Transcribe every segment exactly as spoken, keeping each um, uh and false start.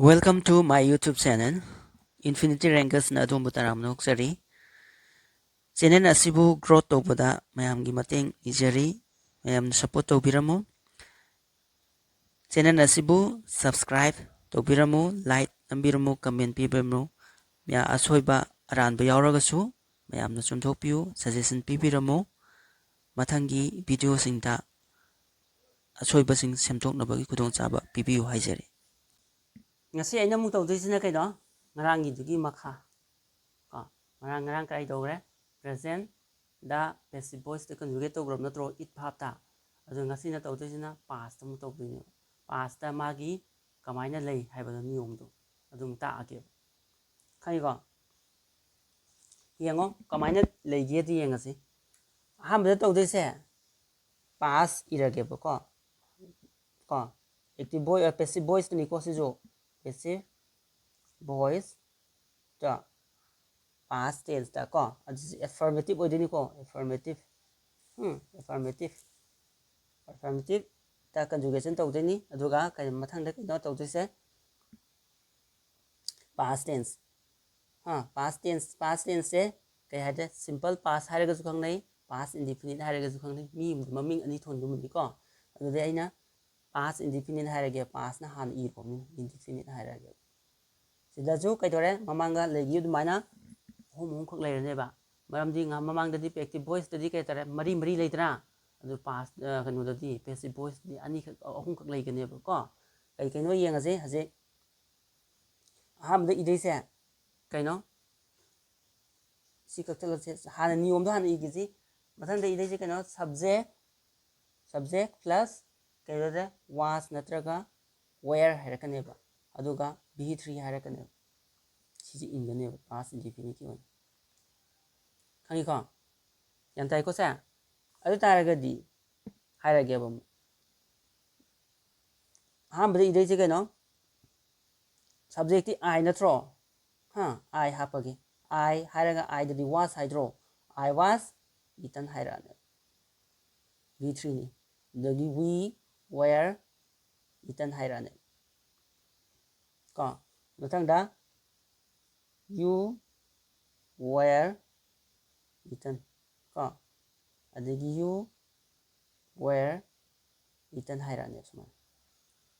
Welcome to my YouTube channel. Infinity Rankersꯅ ꯑꯗꯣꯝꯕꯨ ꯇꯔꯥꯝꯅ ꯑꯣꯛꯆꯔꯤ꯫ Channel ꯑꯁꯤꯕꯨ growth ꯇꯧꯕꯗ ꯃꯌꯥꯝꯒꯤ ꯃꯇꯦꯡ ꯅꯤꯖꯔꯤ꯫ ꯃꯌꯥꯝꯅ support ꯇꯧꯕꯤꯔꯝꯃꯨ꯫ Channel ꯑꯁꯤꯕꯨ subscribe ꯇꯧꯕꯤꯔꯝꯃꯨ, like ꯅꯝꯕꯤꯔꯝꯃꯨ, comment ꯄꯤꯕꯤꯔꯝꯃꯨ꯫ ꯃꯌꯥ-, ꯑꯁꯣꯏꯕ ꯑꯔꯥꯟꯕ ꯌꯥꯎꯔꯒꯁꯨ ꯃꯌꯥꯝꯅ ꯆꯨꯝꯊꯣꯛꯄꯤꯌꯨ, suggestion ꯄꯤꯕꯤꯔꯝꯃꯨ꯫ ꯃꯊꯪꯒꯤ videoꯁꯤꯡꯗ ꯑꯁꯣꯏꯕꯁꯤꯡ ꯁꯦꯝꯗꯣꯛꯅꯕꯒꯤ ꯈꯨꯗꯣꯡꯆꯥꯕ ꯄꯤꯕꯤꯌꯨ ꯍꯥꯏꯖꯔꯤ꯫ ꯉꯁꯤ ꯑꯩꯅ ꯑꯃꯨꯛ ꯇꯧꯗꯣꯏꯁꯤꯅ ꯀꯩꯅꯣ? ꯉꯔꯥꯡꯒꯤꯗꯨꯒꯤ ꯃꯈꯥ꯫ ꯀꯣ, ꯉꯔꯥꯡ, ꯉꯔꯥꯡ ꯀꯔꯤ ꯇꯧꯈ꯭ꯔꯦ? Present ꯗ passive voiceꯇ conjugate ꯇꯧꯈ꯭ꯔꯕ ꯅꯠꯇ꯭ꯔꯣ? It verbꯇ꯫ ꯑꯗꯣ ꯉꯁꯤꯅ ꯇꯧꯗꯣꯏꯁꯤꯅ pastꯇ ꯑꯃꯨꯛ ꯇꯧꯗꯣꯏꯅꯦꯕ꯫ Pastꯇ ꯃꯥꯒꯤ ꯀꯃꯥꯏꯅ ꯂꯩ ꯍꯥꯏꯕꯗꯣ ꯅꯤꯌꯣꯝꯗꯣ ꯑꯗꯨꯝ ꯇꯥꯛꯑꯒꯦꯕ꯫ ꯈꯪꯉꯤꯀꯣ? ꯌꯦꯡꯉꯣ, ꯀꯃꯥꯏꯅ ꯂꯩꯒꯦꯗꯤ ꯌꯦꯡꯉꯁꯤ꯫ ꯑꯍꯥꯟꯕꯗ ꯇꯧꯗꯣꯏꯁꯦ past ꯏꯔꯒꯦꯕꯀꯣ꯫ ꯀꯣ, active voice, passive voiceꯇꯨꯅꯤꯀꯣ ꯁꯤꯁꯨ꯫ Passive voice ꯇ past tenseꯇ ꯀꯣ, ꯑꯗꯨꯁꯨ affirmative ꯑꯣꯏꯗꯣꯏꯅꯤꯀꯣ, affirmative꯫ ꯎꯝ, affirmative꯫ Affirmativeꯇ conjugation ꯇꯧꯗꯣꯏꯅꯤ꯫ ꯑꯗꯨꯒ ꯀꯩꯅꯣ, ꯃꯊꯪꯗ ꯀꯩꯅꯣ ꯇꯧꯗꯣꯏꯁꯦ? Past tense꯫ ꯍꯥ, past tense, past tenseꯁꯦ ꯀꯩ ꯍꯥꯏꯗ꯭ꯔꯦ? Simple past ꯍꯥꯏꯔꯒꯁꯨ ꯈꯪꯅꯩ, past indefinite ꯍꯥꯏꯔꯒꯁꯨ ꯈꯪꯅꯩ꯫ ꯃꯤ ꯑꯃꯗ ꯃꯃꯤꯡ ꯑꯅꯤ ꯊꯣꯟꯗꯨꯃꯗꯤꯀꯣ꯫ ꯑꯗꯨꯗꯤ ꯑꯩꯅ past indefinite ꯍꯥꯏꯔꯒꯦ, pastꯅ ꯍꯥꯟꯅ ꯏꯔꯕꯅꯤꯅ indefinite ꯍꯥꯏꯔꯒꯦ꯫ ꯁꯤꯗꯁꯨ ꯀꯩꯗꯧꯔꯦ? ꯃꯃꯥꯡꯗ ꯂꯩꯈꯤꯕ ꯑꯗꯨꯃꯥꯏꯅ ꯑꯍꯨꯝ ꯑꯍꯨꯝꯈꯛ ꯂꯩꯔꯅꯦꯕ꯫ ꯃꯔꯝꯗꯤ ꯉ-, ꯃꯃꯥꯡꯗꯗꯤ active voiceꯇꯗꯤ ꯀꯩ ꯍꯥꯏꯇꯥꯔꯦ? ꯃꯔꯤ ꯃꯔꯤ ꯂꯩꯗꯅ? ꯑꯗꯨ past, ꯑ, ꯀꯩꯅꯣꯗꯗꯤ, passive voiceꯇꯗꯤ ꯑꯅꯤꯈꯛ, ꯑ, ꯑꯍꯨꯝꯈꯛ ꯂꯩꯒꯅꯦꯕꯀꯣ꯫ ꯀꯩ ꯀꯩꯅꯣ ꯌꯦꯡꯉꯁꯦ ꯍꯧꯖꯤꯛ꯫ ꯑꯍꯥꯟꯕꯗ ꯏꯗꯣꯏꯁꯦ ꯀꯩꯅꯣ? ꯁꯤ ꯀꯛꯊꯠꯂꯁꯦ꯫ ꯍꯥꯟꯅ ꯅꯤꯌꯣꯝꯗꯣ ꯍꯥꯟꯅ ꯏꯒꯦꯁꯤ꯫ ꯃꯊꯪꯗ ꯏꯗꯣꯏꯁꯦ ꯀꯩꯅꯣ? Subject, subject plus ꯀꯩꯅꯣꯗ was ꯅꯠꯇ꯭ꯔꯒ were ꯍꯥꯏꯔꯛꯀꯅꯦꯕ꯫ ꯑꯗꯨꯒ be three ꯍꯥꯏꯔꯛꯀꯅꯦꯕ꯫ ꯁꯤꯁꯦ ꯏꯟꯒꯅꯦꯕ past indefiniteꯀꯤ ꯑꯣꯏꯅ꯫ ꯈꯪꯉꯤꯀꯣ? ꯒ꯭ꯌꯥꯟ ꯇꯥꯏꯀꯣ ꯁꯦ? ꯑꯗꯨ ꯇꯥꯔꯒꯗꯤ ꯍꯥꯏꯔꯒꯦꯕ ꯑꯃꯨꯛ꯫ ꯑꯍꯥꯟꯕꯗ ꯏꯗꯣꯏꯁꯦ ꯀꯩꯅꯣ? Subjectꯇꯤ I ꯅꯠꯇ꯭ꯔꯣ? ꯍꯥ, I ꯍꯥꯞꯄꯒꯦ꯫ I ꯍꯥꯏꯔꯒ Iꯗꯗꯤ was ꯍꯥꯏꯗ꯭ꯔꯣ? I was eaten ꯍꯥꯏꯔꯛꯑꯅꯦꯕ꯫ Be threeꯅꯤ꯫ ꯑꯗꯒꯤ we were eaten ꯍꯥꯏꯔꯛꯑꯅꯦꯕ꯫ ꯀꯣ꯫ ꯃꯊꯪꯗ you were eaten ꯀꯣ꯫ ꯑꯗꯒꯤ you were eaten ꯍꯥꯏꯔꯛꯑꯅꯦꯕ ꯁꯨꯃꯥꯏꯅ꯫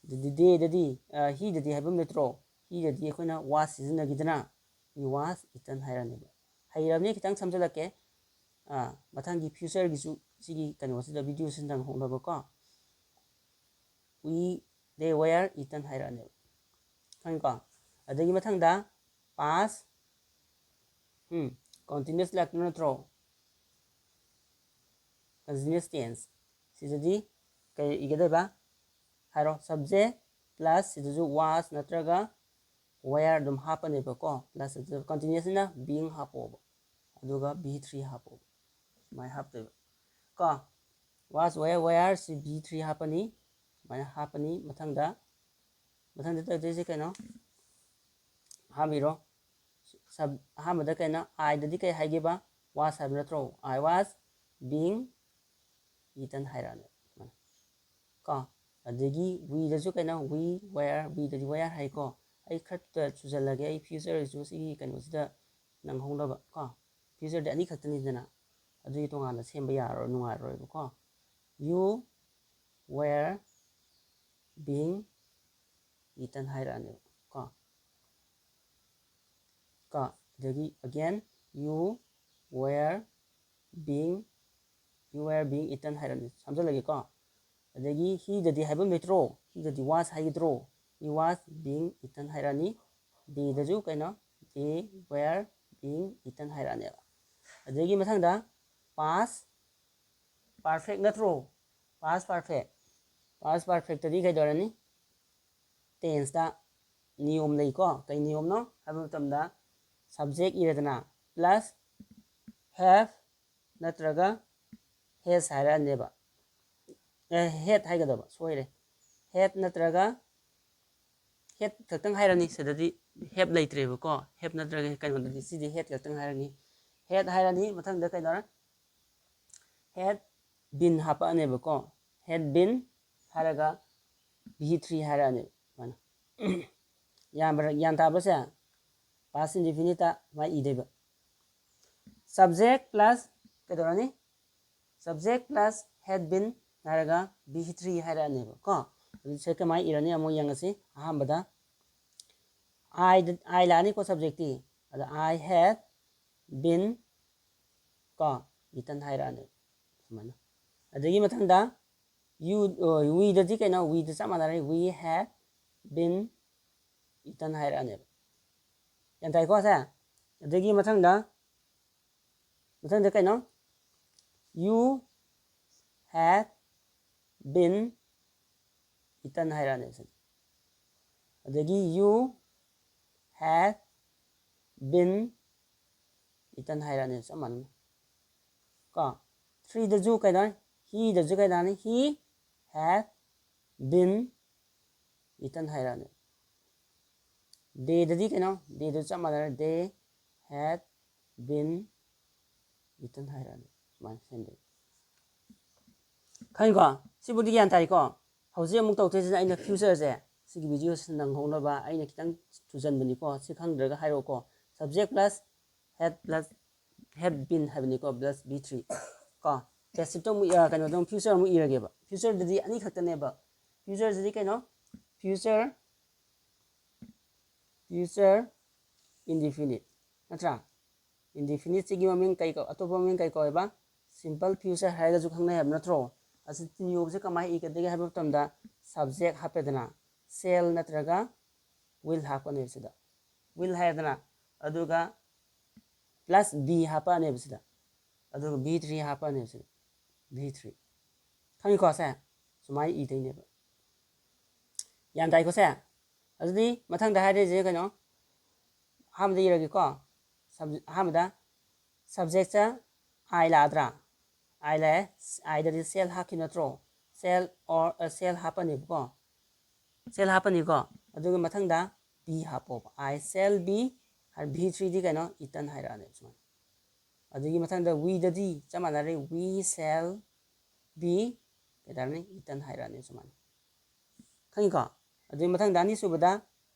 ꯑꯗꯨꯗꯤ theyꯗꯗꯤ, he ꯗꯗꯤ ꯍꯥꯏꯐꯝ ꯂꯩꯇ꯭ꯔꯣ? He ꯗꯗꯤ ꯑꯩꯈꯣꯏꯅ was ꯁꯤꯖꯤꯟꯅꯈꯤꯗꯅ, he was eaten ꯍꯥꯏꯔꯛꯑꯅꯦꯕ꯫ ꯍꯩꯔꯕꯅꯤ, ꯈꯤꯇꯪ ꯁꯝꯖꯜꯂꯛꯀꯦ꯫ ꯑꯥ, ꯃꯊꯪꯒꯤ futureꯒꯤꯁꯨ ꯁꯤꯒꯤ ꯀꯩꯅꯣꯁꯤꯗ videoꯁꯤ ꯅꯪꯍꯧꯅꯕꯀꯣ꯫ We, they were eaten ꯍꯥꯏꯔꯛꯑꯅꯦꯕ꯫ ꯈꯪꯉꯤꯀꯣ? ꯑꯗꯒꯤ ꯃꯊꯪꯗ past, ꯎꯝ, continuous ꯂꯥꯛꯇꯣꯏ ꯅꯠꯇ꯭ꯔꯣ? Continuous tense꯫ ꯁꯤꯗꯗꯤ ꯀꯩ ꯏꯒꯗꯣꯏꯕ? ꯍꯥꯏꯔꯣ꯫ Subject plus ꯁꯤꯗꯁꯨ was ꯅꯠꯇ꯭ꯔꯒ were ꯑꯗꯨꯝ ꯍꯥꯞꯄꯅꯦꯕꯀꯣ꯫ Plus ꯑꯗꯨ continuousꯅꯤꯅ being ꯍꯥꯞꯄꯣꯕ꯫ ꯑꯗꯨꯒ be three ꯍꯥꯞꯄꯣꯕ꯫ ꯁꯨꯃꯥꯏꯅ ꯍꯥꯞꯇꯣꯏꯕ ꯀꯣ꯫ Was, were, were ꯁꯤ be three ꯍꯥꯞꯄꯅꯤ꯫ ꯁꯨꯃꯥꯏꯅ ꯍꯥꯞꯄꯅꯤ꯫ ꯃꯊꯪꯗ, ꯃꯊꯪꯗ ꯇꯧꯗꯣꯏꯁꯦ ꯀꯩꯅꯣ? ꯑꯍꯥꯟꯕ ꯏꯔꯣ꯫ Sub-, ꯑꯍꯥꯟꯕꯗ ꯀꯩꯅꯣ? Iꯗꯗꯤ ꯀꯩ ꯍꯥꯏꯒꯦꯕ? Was ꯍꯥꯏꯕ ꯅꯠꯇ꯭ꯔꯣ? I was being eaten ꯍꯥꯏꯔꯛꯑꯅꯤ ꯀꯣ꯫ ꯑꯗꯒꯤ weꯗꯁꯨ ꯀꯩꯅꯣ? We were, weꯗꯗꯤ were ꯍꯥꯏꯀꯣ꯫ ꯑꯩ ꯈꯔ ꯊꯨꯖꯜꯂꯒꯦ, ꯑꯩ futureꯒꯤꯁꯨ ꯁꯤꯒꯤ ꯀꯩꯅꯣꯁꯤꯗ ꯅꯪꯍꯧꯅꯕ ꯀꯣ꯫ Futureꯗꯤ ꯑꯅꯤꯈꯛꯇꯅꯤꯗꯅ, ꯑꯗꯨꯒꯤ ꯇꯣꯉꯥꯟꯅ ꯁꯦꯝꯕ ꯌꯥꯔꯔꯣꯏ, ꯅꯨꯡꯉꯥꯏꯔꯔꯣꯏꯕꯀꯣ꯫ You were being eaten ꯍꯥꯏꯔꯛꯑꯅꯦꯕ ꯀꯣ꯫ ꯀꯣ, ꯑꯗꯒꯤ again, you were being, you were being eaten ꯍꯥꯏꯔꯛꯑꯅꯤ꯫ ꯁꯝꯖꯜꯂꯒꯦꯀꯣ꯫ ꯑꯗꯒꯤ heꯗꯗꯤ ꯍꯥꯏꯐꯝ ꯂꯩꯇ꯭ꯔꯣ? Heꯗꯗꯤ was ꯍꯥꯏꯒꯗ꯭ꯔꯣ? He was being eaten ꯍꯥꯏꯔꯛꯑꯅꯤ꯫ Theyꯗꯁꯨ ꯀꯩꯅꯣ? They were being eaten ꯍꯥꯏꯔꯛꯑꯅꯦꯕ꯫ ꯑꯗꯒꯤ ꯃꯊꯪꯗ past perfect ꯅꯠꯇ꯭ꯔꯣ? Past perfect꯫ Past perfectꯇꯗꯤ ꯀꯩꯗꯧꯔꯅꯤ? Tenseꯇ ꯅꯤꯌꯣꯝ ꯂꯩꯀꯣ꯫ ꯀꯩ ꯅꯤꯌꯣꯝꯅꯣ ꯍꯥꯏꯕ ꯃꯇꯝꯗ subject ꯏꯔꯦꯗꯅ, plus have ꯅꯠꯇ꯭ꯔꯒ has ꯍꯥꯏꯔꯛꯑꯅꯦꯕ꯫ ꯑꯦ, had ꯍꯥꯏꯒꯗꯕ, ꯁꯣꯏꯔꯦ꯫ Had ꯅꯠꯇ꯭ꯔꯒ had ꯈꯛꯇꯪ ꯍꯥꯏꯔꯅꯤ꯫ ꯁꯤꯗꯗꯤ have ꯂꯩꯇ꯭ꯔꯦꯕꯀꯣ꯫ Have ꯅꯠꯇ꯭ꯔꯒ ꯀꯩꯅꯣꯗꯗꯤ ꯁꯤꯗꯤ had ꯈꯛꯇꯪ ꯍꯥꯏꯔꯅꯤ꯫ Had ꯍꯥꯏꯔꯅꯤ, ꯃꯊꯪꯗ ꯀꯩꯗꯧꯔꯦ? Had been ꯍꯥꯄꯛꯑꯅꯦꯕꯀꯣ꯫ Had been ꯍꯥꯏꯔꯒ be three ꯍꯥꯏꯔꯛꯑꯅꯦꯕ ꯁꯨꯃꯥꯏꯅ꯫ ꯌꯥꯝꯕ꯭ꯔꯥ? ꯒ꯭ꯌꯥꯟ ꯇꯥꯕ꯭ꯔꯁꯦ? Past indefiniteꯇ ꯁꯨꯃꯥꯏꯅ ꯏꯗꯣꯏꯕ꯫ Subject plus ꯀꯩꯗꯧꯔꯅꯤ? Subject plus had been ꯍꯥꯏꯔꯒ be three ꯍꯥꯏꯔꯛꯑꯅꯦꯕ ꯀꯣ꯫ ꯑꯗꯨ ꯁꯦ ꯀꯃꯥꯏꯅ ꯏꯔꯅꯤ ꯑꯃꯨꯛ ꯌꯦꯡꯉꯁꯤ꯫ ꯑꯍꯥꯟꯕꯗ I ꯗ, I ꯂꯥꯛꯑꯅꯤꯀꯣ subjectꯇꯤ꯫ ꯑꯗ I had been ꯀꯣ eaten ꯍꯥꯏꯔꯛꯑꯅꯦꯕ ꯁꯨꯃꯥꯏꯅ꯫ ꯑꯗꯒꯤ ꯃꯊꯪꯗ you, ꯑ, we ꯗꯗꯤ ꯀꯩꯅꯣ? We ꯗ ꯆꯞ ꯃꯥꯟꯅꯔꯦ꯫ We had been eaten ꯍꯥꯏꯔꯛꯑꯅꯦꯕ꯫ ꯒ꯭ꯌꯥꯟ ꯇꯥꯏꯀꯣ ꯁꯦ? ꯑꯗꯒꯤ ꯃꯊꯪꯗ, ꯃꯊꯪꯗ ꯀꯩꯅꯣ? You had been eaten ꯍꯥꯏꯔꯛꯑꯅꯦꯕ ꯁꯤꯗ꯫ ꯑꯗꯒꯤ you had been eaten ꯍꯥꯏꯔꯛꯑꯅꯦꯕ ꯆꯞ ꯃꯥꯟꯅꯅ꯫ ꯀꯣ? Three ꯗꯁꯨ ꯀꯩꯅꯣ? He ꯗꯁꯨ ꯀꯩꯅꯣꯅꯤ? He had been eaten ꯍꯥꯏꯔꯛꯑꯅꯤ꯫ They ꯗꯗꯤ ꯀꯩꯅꯣ? They ꯗꯁꯨ ꯆꯞ ꯃꯥꯟꯅꯔꯦ꯫ They had been eaten ꯍꯥꯏꯔꯛꯑꯅꯤ꯫ ꯁꯨꯃꯥꯏꯅ ꯁꯦꯝꯗꯣꯏꯅꯤ꯫ ꯈꯪꯉꯤꯀꯣ? ꯁꯤꯕꯨꯗꯤ ꯒ꯭ꯌꯥꯟ ꯇꯥꯏꯀꯣ? ꯍꯧꯖꯤꯛ ꯑꯃꯨꯛ ꯇꯧꯗꯣꯏꯁꯤꯅ ꯑꯩꯅ futureꯁꯦ, ꯁꯤꯒꯤ videoꯁꯤ ꯅꯪꯍꯧꯅꯕ ꯑꯩꯅ ꯈꯤꯇꯪ ꯊꯨꯖꯟꯕꯅꯤꯀꯣ꯫ ꯁꯤ ꯈꯪꯗ꯭ꯔꯒ ꯍꯥꯏꯔꯛꯑꯣꯀꯣ꯫ Subject plus had plus had been ꯍꯥꯏꯕꯅꯤꯀꯣ, plus be three ꯀꯣ꯫ Passiveꯇ ꯑꯃꯨꯛ, ꯑ, ꯀꯩꯅꯣꯗ ꯑꯃꯨꯛ future ꯑꯃꯨꯛ ꯏꯔꯒꯦꯕ꯫ Futureꯗꯗꯤ ꯑꯅꯤꯈꯛꯇꯅꯦꯕ꯫ Futureꯗꯗꯤ ꯀꯩꯅꯣ? Future, future indefinite ꯅꯠꯇ꯭ꯔꯥ? Indefiniteꯁꯤꯒꯤ ꯃꯃꯤꯡ ꯀꯩ ꯀꯧ-, ꯑꯇꯣꯞꯄ ꯃꯃꯤꯡ ꯀꯩ ꯀꯧꯋꯦꯕ? Simple future ꯍꯥꯏꯔꯒꯁꯨ ꯈꯪꯅꯩ ꯍꯥꯏꯕ ꯅꯠꯇ꯭ꯔꯣ? ꯑꯁꯤ ꯇꯤꯟꯌꯣꯛꯁꯦ ꯀꯃꯥꯏꯅ ꯏꯒꯗꯒꯦ ꯍꯥꯏꯕ ꯃꯇꯝꯗ subject ꯍꯥꯞꯄꯦꯗꯅ, shall ꯅꯠꯇ꯭ꯔꯒ will ꯍꯥꯞꯀꯅꯦꯕ ꯁꯤꯗ꯫ Will ꯍꯥꯏꯔꯦꯗꯅ, ꯑꯗꯨꯒ plus be ꯍꯥꯞꯄꯛꯑꯅꯦꯕ ꯁꯤꯗ, ꯑꯗꯨꯒ be three ꯍꯥꯞꯄꯛꯑꯅꯦꯕ ꯁꯤꯗ, be three꯫ ꯈꯪꯉꯤꯀꯣ ꯁꯦ? ꯁꯨꯃꯥꯏꯅ ꯏꯗꯣꯏꯅꯦꯕ꯫ ꯒ꯭ꯌꯥꯟ ꯇꯥꯏꯀꯣ ꯁꯦ? ꯑꯗꯨꯗꯤ ꯃꯊꯪꯗ ꯍꯥꯏꯔꯤꯁꯦ ꯀꯩꯅꯣ? ꯑꯍꯥꯟꯕꯗ ꯏꯔꯒꯦꯀꯣ꯫ Sub-, ꯑꯍꯥꯟꯕꯗ subjectꯁꯦ I ꯂꯥꯛꯑꯗ꯭ꯔꯥ? I ꯂꯥꯛꯑꯦ꯫ I ꯗꯗꯤ shall ꯍꯥꯞꯈꯤ ꯅꯠꯇ꯭ꯔꯣ? Shall or, ꯑ, shall ꯍꯥꯞꯄꯅꯦꯕꯀꯣ꯫ Shall ꯍꯥꯞꯄꯅꯤꯀꯣ꯫ ꯑꯗꯨꯒ ꯃꯊꯪꯗ be ꯍꯥꯞꯄꯣꯕ꯫ I shall be, be threeꯗꯤ ꯀꯩꯅꯣ? Eaten ꯍꯥꯏꯔꯛꯑꯅꯦꯕ ꯁꯨꯃꯥꯏꯅ꯫ ꯑꯗꯨꯒꯤ ꯃꯊꯪꯗ weꯗꯗꯤ ꯆꯞ ꯃꯥꯟꯅꯔꯦ꯫ We shall be ꯀꯩꯗꯧꯔꯅꯤ? Eaten ꯍꯥꯏꯔꯛꯑꯅꯤ ꯁꯨꯃꯥꯏꯅ꯫ ꯈꯪꯉꯤꯀꯣ? ꯑꯗꯨꯒꯤ ꯃꯊꯪꯗ ꯑꯅꯤꯁꯨꯕꯗ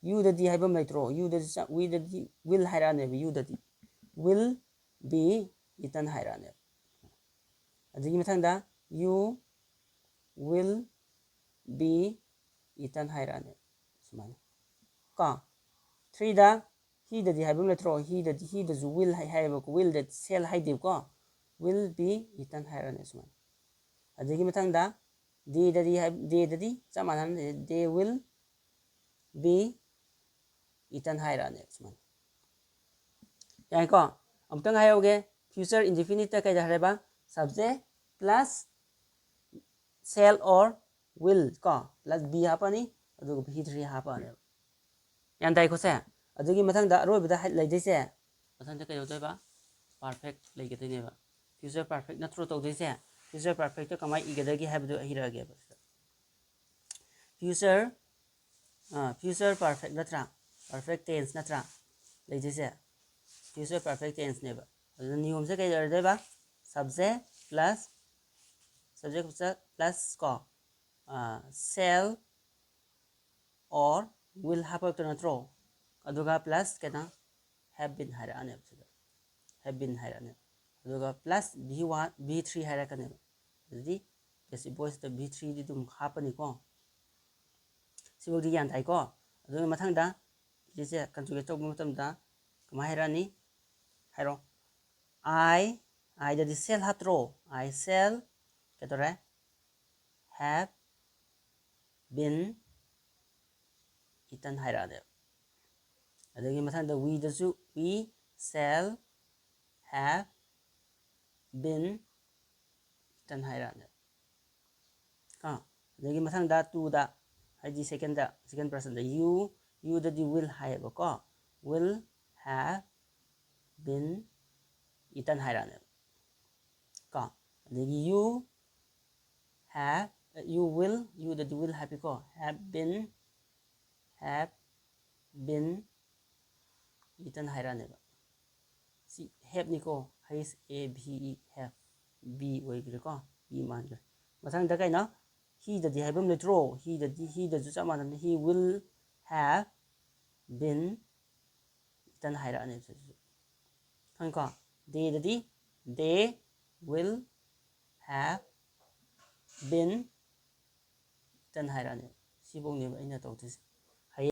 ꯌꯨꯗꯗꯤ ꯍꯥꯏꯕ ꯑꯃ ꯂꯩꯇ꯭ꯔꯣ? ꯌꯨꯗꯗꯤ ꯆ-, ꯋꯤꯗꯗꯤ, ꯋꯤꯜ ꯍꯥꯏꯔꯛꯑꯅꯦꯕ, ꯌꯨꯗꯗꯤ꯫ ꯋꯤꯜ ꯕꯤ ꯏꯇꯟ ꯍꯥꯏꯔꯛꯑꯅꯦꯕ꯫ ꯑꯗꯨꯒꯤ ꯃꯊꯪꯗ ꯌꯨ ꯋꯤꯜ ꯕꯤ ꯏꯇꯟ ꯍꯥꯏꯔꯛꯑꯅꯦꯕ, ꯁꯨꯃꯥꯏꯅ꯫ ꯀꯣ, ꯊ꯭ꯔꯤꯗ ꯍꯤꯗꯗꯤ ꯍꯥꯏꯕ ꯑꯃ ꯂꯩꯇ꯭ꯔꯣ? ꯍꯤꯗꯗꯤ, ꯍꯤꯗꯁꯨ ꯋꯤꯜ ꯍꯥꯏ ꯍꯥꯏꯌꯦꯕꯀꯣ, ꯋꯤꯜꯗ ꯁꯦꯜ ꯍꯥꯏꯗꯦꯕꯀꯣ, ꯋꯤꯜ ꯕꯤ ꯏꯇꯟ ꯍꯥꯏꯔꯛꯑꯅꯦꯕ, ꯁꯨꯃꯥꯏꯅ꯫ ꯑꯗꯨꯒꯤ ꯃꯊꯪꯗ ꯗꯦꯗꯗꯤ ꯍꯥꯏ-, ꯗꯦꯗꯗꯤ ꯆꯞ ꯃꯥꯟꯅꯅ ꯗꯦ ꯋꯤꯜ ꯕꯤ ꯏꯇꯟ ꯍꯥꯏꯔꯛꯑꯅꯦꯕ, ꯁꯨꯃꯥꯏꯅ꯫ ꯌꯥꯏꯀꯣ? ꯑꯃꯨꯛꯇꯪ ꯍꯥꯏꯍꯧꯒꯦ, ꯐ꯭ꯌꯨꯆꯔ ꯏꯟꯗꯤꯐꯤꯅꯤꯠꯇ ꯀꯩꯗ ꯍꯥꯏꯔꯦꯕ? Subject plus shall or will ꯀꯣ, ꯄ꯭ꯂꯁ ꯕꯤ ꯍꯥꯞꯄꯅꯤ, ꯑꯗꯨꯒ ꯕꯤ ꯊ꯭ꯔꯤ ꯍꯥꯞꯄꯛꯑꯅꯦꯕ꯫ ꯒ꯭ꯌꯥꯟ ꯇꯥꯏꯀꯣ ꯁꯦ? ꯑꯗꯨꯒꯤ ꯃꯊꯪꯗ ꯑꯔꯣꯏꯕꯗ ꯍꯥꯏ-, ꯂꯩꯗꯣꯏꯁꯦ, ꯃꯊꯪꯗ ꯀꯩꯗꯧꯗꯣꯏꯕ? ꯄꯔꯐꯦꯛ ꯂꯩꯒꯗꯣꯏꯅꯦꯕ꯫ ꯐ꯭ꯌꯨꯆꯔ ꯄꯔꯐꯦꯛ ꯅꯠꯇ꯭ꯔꯣ ꯇꯧꯗꯣꯏꯁꯦ? ꯐ꯭ꯌꯨꯆꯔ ꯄꯔꯐꯦꯛꯇꯣ ꯀꯃꯥꯏꯅ ꯏꯒꯗꯒꯦ ꯍꯥꯏꯕꯗꯨ ꯑꯩ ꯏꯔꯛꯑꯒꯦꯕ ꯁꯤꯗ꯫ ꯐ꯭ꯌꯨꯆꯔ, ꯑ, ꯐ꯭ꯌꯨꯆꯔ ꯄꯔꯐꯦꯛ ꯅꯠꯇ꯭ꯔꯥ? ꯄꯔꯐꯦꯛ ꯇꯦꯟꯁ ꯅꯠꯇ꯭ꯔꯥ ꯂꯩꯗꯣꯏꯁꯦ? ꯐ꯭ꯌꯨꯆꯔ ꯄꯔꯐꯦꯛ ꯇꯦꯟꯁꯅꯦꯕ꯫ ꯑꯗꯨꯅ ꯅꯤꯌꯣꯝꯁꯦ ꯀꯩ ꯑꯣꯏꯔꯗꯣꯏꯕ? ꯁꯕꯖꯦꯛ ꯄ꯭ꯂꯁ, ꯁꯕꯖꯦꯛ ꯄ꯭ꯂꯁ ꯀꯣ, ꯑ, ꯁꯦꯜ ꯑꯣꯔ ꯋꯤꯜ ꯍꯥꯞꯄꯛꯇꯣꯏ ꯅꯠꯇ꯭ꯔꯣ? ꯑꯗꯨꯒ ꯄ꯭ꯂꯁ ꯀꯩꯅꯣ, ꯍꯦꯞ ꯕꯤꯟ ꯍꯥꯏꯔꯛꯑꯅꯦꯕ ꯁꯤꯗ꯫ ꯍꯦꯞ ꯕꯤꯟ ꯍꯥꯏꯔꯛꯑꯅꯦꯕ꯫ ꯑꯗꯨꯒ plus B one, B three ꯍꯥꯏꯔꯛꯀꯅꯦꯕ꯫ ꯑꯗꯨꯗꯤ ꯄꯦꯁꯤꯞ ꯚꯣꯏꯁꯇ ꯕꯤ ꯊ꯭ꯔꯤꯗꯤ ꯑꯗꯨꯝ ꯍꯥꯞꯄꯅꯤꯀꯣ꯫ ꯁꯤꯐꯧꯗꯤ ꯒ꯭ꯌꯥꯟ ꯇꯥꯏꯀꯣ? ꯑꯗꯨꯒꯤ ꯃꯊꯪꯗ ꯁꯤꯁꯦ ꯀꯟꯖꯨꯒꯦꯠ ꯇꯧꯕ ꯃꯇꯝꯗ ꯀꯃꯥꯏꯅ ꯍꯥꯏꯔꯛꯑꯅꯤ? ꯍꯥꯏꯔꯣ꯫ ꯑꯥꯏ, ꯑꯥꯏꯗꯗꯤ ꯁꯦꯜ ꯍꯥꯞꯇ꯭ꯔꯣ? ꯑꯥꯏ ꯁꯦꯜ ꯀꯩꯗꯧꯔꯦ? ꯍꯦꯞ ꯕꯤꯟ ꯏꯇꯟ ꯍꯥꯏꯔꯛꯑꯅꯦꯕ꯫ ꯑꯗꯒꯤ ꯃꯊꯪꯗ ꯋꯤꯗꯁꯨ ꯋꯤ ꯁꯦꯜ ꯍꯦꯞ ꯕꯤꯟ ꯏꯇꯟ ꯍꯥꯏꯔꯛꯑꯅꯦꯕ꯫ ꯀꯣ, ꯑꯗꯒꯤ ꯃꯊꯪꯗ ꯇꯨꯗ, ꯍꯥꯏꯗꯤ ꯁꯦꯀꯦꯟꯗ, ꯁꯦꯀꯦꯟ ꯄꯔꯁꯟꯗ ꯌꯨ, ꯌꯨꯗꯗꯤ ꯋꯤꯜ ꯍꯥꯏꯌꯦꯕꯀꯣ, ꯋꯤꯜ ꯍꯦꯞ ꯕꯤꯟ ꯏꯇꯟ ꯍꯥꯏꯔꯛꯑꯅꯦꯕ꯫ ꯀꯣ, ꯑꯗꯒꯤ U help, U will, ꯌꯨꯗꯗꯤ will ꯍꯥꯞꯄꯤꯀꯣ, help bin, help ꯕꯤꯟ ꯏꯇꯟ ꯍꯥꯏꯔꯛꯑꯅꯦꯕ꯫ ꯁꯤ ꯍꯦꯞꯅꯤꯀꯣ, ꯍꯩꯁ A V E, help, B ꯑꯣꯏꯈ꯭ꯔꯦꯀꯣ, B ꯃꯥꯟꯈ꯭ꯔꯦ꯫ ꯃꯊꯪꯗ ꯀꯩꯅꯣ? ꯍꯤꯗꯗꯤ ꯍꯥꯏꯕ ꯑꯃ ꯂꯩꯇ꯭ꯔꯣ? ꯍꯤꯗꯗꯤ, ꯍꯤꯗꯁꯨ ꯆꯞ ꯃꯥꯟꯅꯅ, he will have been written ꯍꯥꯏꯔꯛꯑꯅꯦꯕ ꯁꯤꯁꯨ꯫ ꯈꯪꯉꯤꯀꯣ? Theyꯗꯗꯤ they will have been written ꯍꯥꯏꯔꯛꯑꯅꯦꯕ꯫ ꯁꯤꯐꯧꯅꯦꯕ ꯑꯩꯅ ꯇꯧꯗꯣꯏꯁꯦ꯫